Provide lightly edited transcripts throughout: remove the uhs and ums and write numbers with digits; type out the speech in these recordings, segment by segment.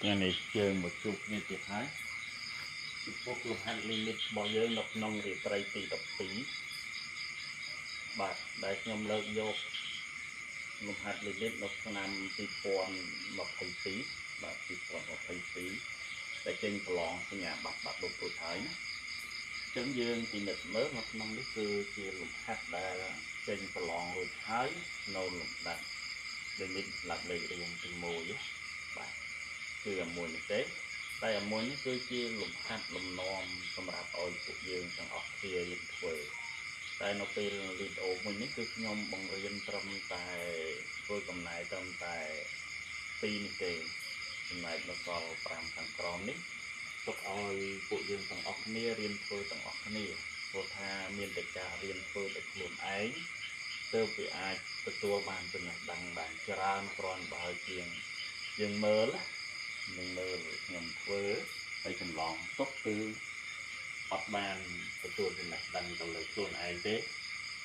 ថ្ងៃនេះយើងមកជួបគ្នាទៀតហើយចំពោះលំហាត់ limit របស់យើងនៅក្នុងរាត្រីទី12បាទដែលខ្ញុំលើកយកលំហាត់ limit នៅឆ្នាំ2022បាទ2022ដែលចេញប្រឡងសញ្ញាបត្របាត់ដូចរួចហើយណាអញ្ចឹងយើងពិនិត្យមើលនៅក្នុងនេះគឺជាលំហាត់ដែលចេញប្រឡងរួចហើយនៅលំដាប់ limit លំដាប់លេខរៀងទី1បាទគឺអាមួយនេះទេតែអាមួយនេះគឺជាលំហាត់លំនាំសម្រាប់ឲ្យពួកយើងទាំងអស់គ្នារៀនធ្វើតែនៅពេលវីដេអូមួយនេះគឺខ្ញុំបង្រៀនត្រឹមតែធ្វើកំណែត្រឹមតែ2នេះទេចំណែកនៅសល់5ខាងក្រោមនេះទុកឲ្យពួកយើងទាំងអស់គ្នារៀនធ្វើទាំងអស់គ្នាព្រោះថាមានតែការរៀនធ្វើដោយខ្លួនឯងទើបវាអាចទទួលបានចំណេះដឹងបានច្រើនគ្រាន់បើជាងយើងមើលនឹងមើលខ្ញុំធ្វើហើយចម្លងទុកគឺអត់បានទទួលចំណេះដឹងទៅលើខ្លួនឯងទេអ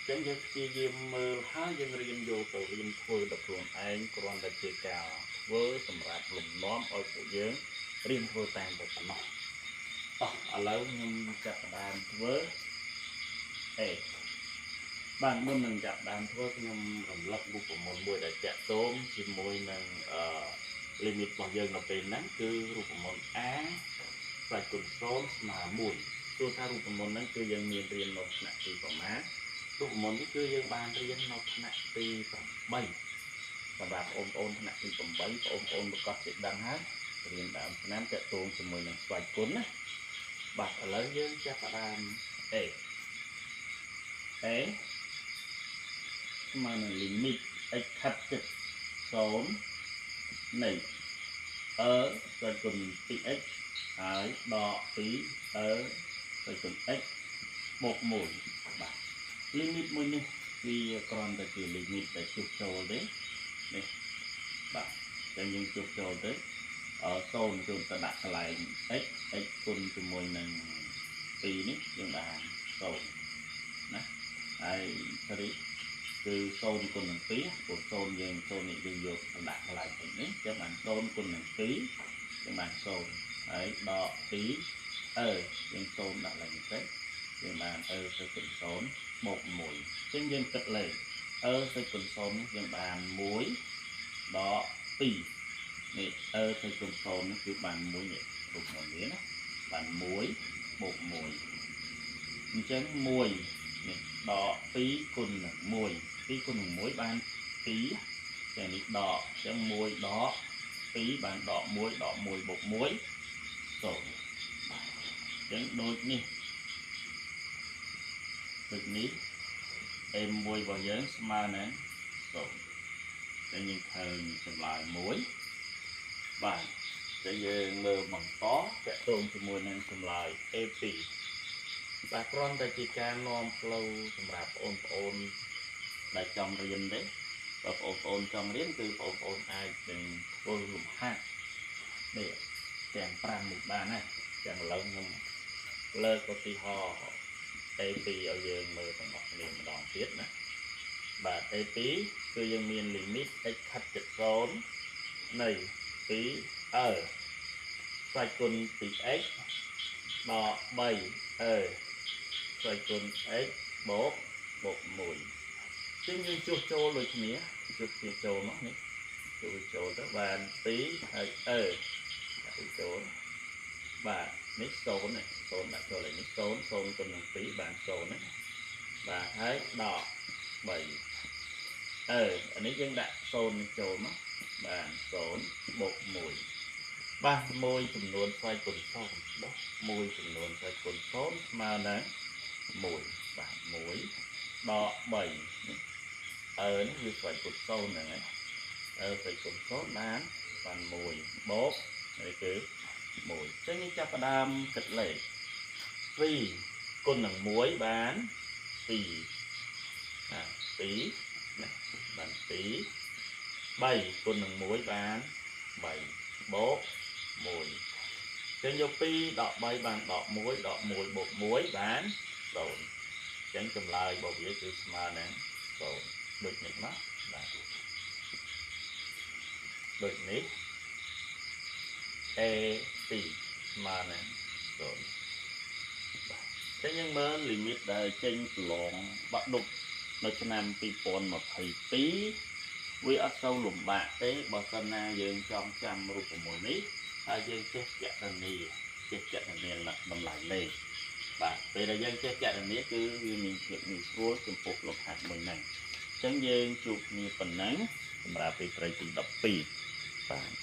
ញ្ចឹងយើងព្យាយាមមើលហើយយើងរៀនយកទៅរៀនធ្វើដល់ខ្លួនឯងគ្រាន់តែជាការធ្វើសម្រាប់លំនាំឲ្យពួកយើងរៀនធ្វើតាមតែប៉ុណ្ណោះតោះឥឡូវខ្ញុំចាប់ផ្ដើមធ្វើអេបាទមុននឹងចាប់ផ្ដើមធ្វើខ្ញុំរំលឹករូបមន្តមួយដែលតាក់ទងជាមួយនឹងអឺ limit របស់យើងនៅពេលហ្នឹងគឺរូបមន្ត a ស្វ័យគុណ0ស្មើ1ទោះថារូបមន្តហ្នឹងគឺយើងមានរៀននៅថ្នាក់ទីប្រមាណរូបមន្តនេះគឺយើងបានរៀននៅថ្នាក់ទី8សម្រាប់បងប្អូនថ្នាក់ទី8បងប្អូនប្រកាសជាដឹងហើយរៀនដើមឆ្នាំតាក់ទងជាមួយនឹងស្វ័យគុណណាបាទឥឡូវយើងចាប់ផ្ដើម a a ស្មើនឹង limit x ខិតជិត0នៃ e ស្វ័យគុណ 2x ហើយដក2 e ស្វ័យគុណ x បូក1បាទ limit មួយនេះវាគ្រាន់តែជា limit ដែលជួសចូលទេនេះបាទតែយើងជួសចូលទៅ0ចូលទៅដាក់កន្លែង x x គុណជាមួយនឹង2នេះយើងបាន0ណាហើយ sorry គឺ0គុណនឹង2ព្រោះ0យើង0នេះយើងយកទៅដាក់កន្លែងនេះអញ្ចឹងបាន0គុណនឹង2យើងបាន0ហើយដក2 e យើង0ដាក់ឡើងនេះទៅយើងបាន e ទៅគុណ0បូក1អញ្ចឹងយើងគិតលេខ e ទៅគុណ0នេះយើងបាន1ដក2នេះ e ទៅគុណ0នេះគឺបាន1នេះរូបមន្តវាណាបាន1បូក1អញ្ចឹង1នេះដក2គុណនឹង1 2គុណនឹង1បាន2តែនេះដកអញ្ចឹង1ដក2បានដក1ដក1បូក1 0បាទអញ្ចឹងដូចនេះដូចនេះ m1 របស់យើងស្មើនឹង0តែយើងឃើញចម្លើយ1បាទតែយើងមើលបន្តតាក់ទងជាមួយនឹងចម្លើយ A2 បាទគ្រាន់តែជាការនាំផ្លូវសម្រាប់បងប្អូនដែលចង់រៀនទេបើបងប្អូនចង់រៀនគឺបងប្អូនអាចនឹងធ្វើលំហាត់នេះទាំង5នេះបានហើយចឹងឥឡូវខ្ញុំលើកឧទាហរណ៍ A2 ឲ្យយើងមើលទាំងអស់គ្នាម្ដងទៀតណាបាទ A2 គឺយើងមាន limit x ខិតជិត0នៃ 2e ស្វ័យគុណ 2x ដក 3e ស្វ័យគុណ x បូកបូក1ចឹងយើងជួសចូលដូចគ្នាជួសគ្នាចូលមកនេះជួសចូលទៅបាន2ហើយ e ដាក់ចូលបាទនេះ0នេះ0ដាក់ចូលលេខនេះ0 0គុណនឹង2បាន0ណាបាទហើយដក3អឺអានេះយើងដាក់0នេះចូលមកបាន0បូក1បាទ1ចំនួនស្វ័យគុណ0ដោះ1ចំនួនស្វ័យគុណ0ស្មើនឹង1បាទ1ដក3នេះអឺនេះវាស្វ័យគុណ0ហ្នឹងហើយអឺស្វ័យគុណ0បាន1បូកនេះគឺ1អញ្ចឹងយើងចាប់ផ្ដើមគិតលេខ2គុណនឹង1បាន2ណា2ណាបាន2 3គុណនឹង1បាន3បូក1អញ្ចឹងយក2ដក3បានដក1ដក1បូក1បាន0អញ្ចឹងចម្លើយរបស់វាគឺស្មើនឹង0ដូចនេះមកបាទដូចនេះ A2 ស្មើនឹង0។ បាទ ចឹងយើងមើល limit ដែលចេញប្រឡងបាក់ឌុបនៅឆ្នាំ2022 វាអត់សូវលំបាកទេ បើសិនណាយើងចង់ចាំរូបមន្តនេះ ហើយយើងចេះកណនា ចេះកណនាតម្លៃលេខ។ បាទ ពេលដែលយើងចេះកណនា គឺវាមានភាពងាយស្រួលចំពោះលំហាត់មួយហ្នឹង។ អញ្ចឹងយើងជួបគ្នាប៉ុណ្ណឹងសម្រាប់ពេលត្រីទី12។ បាទ។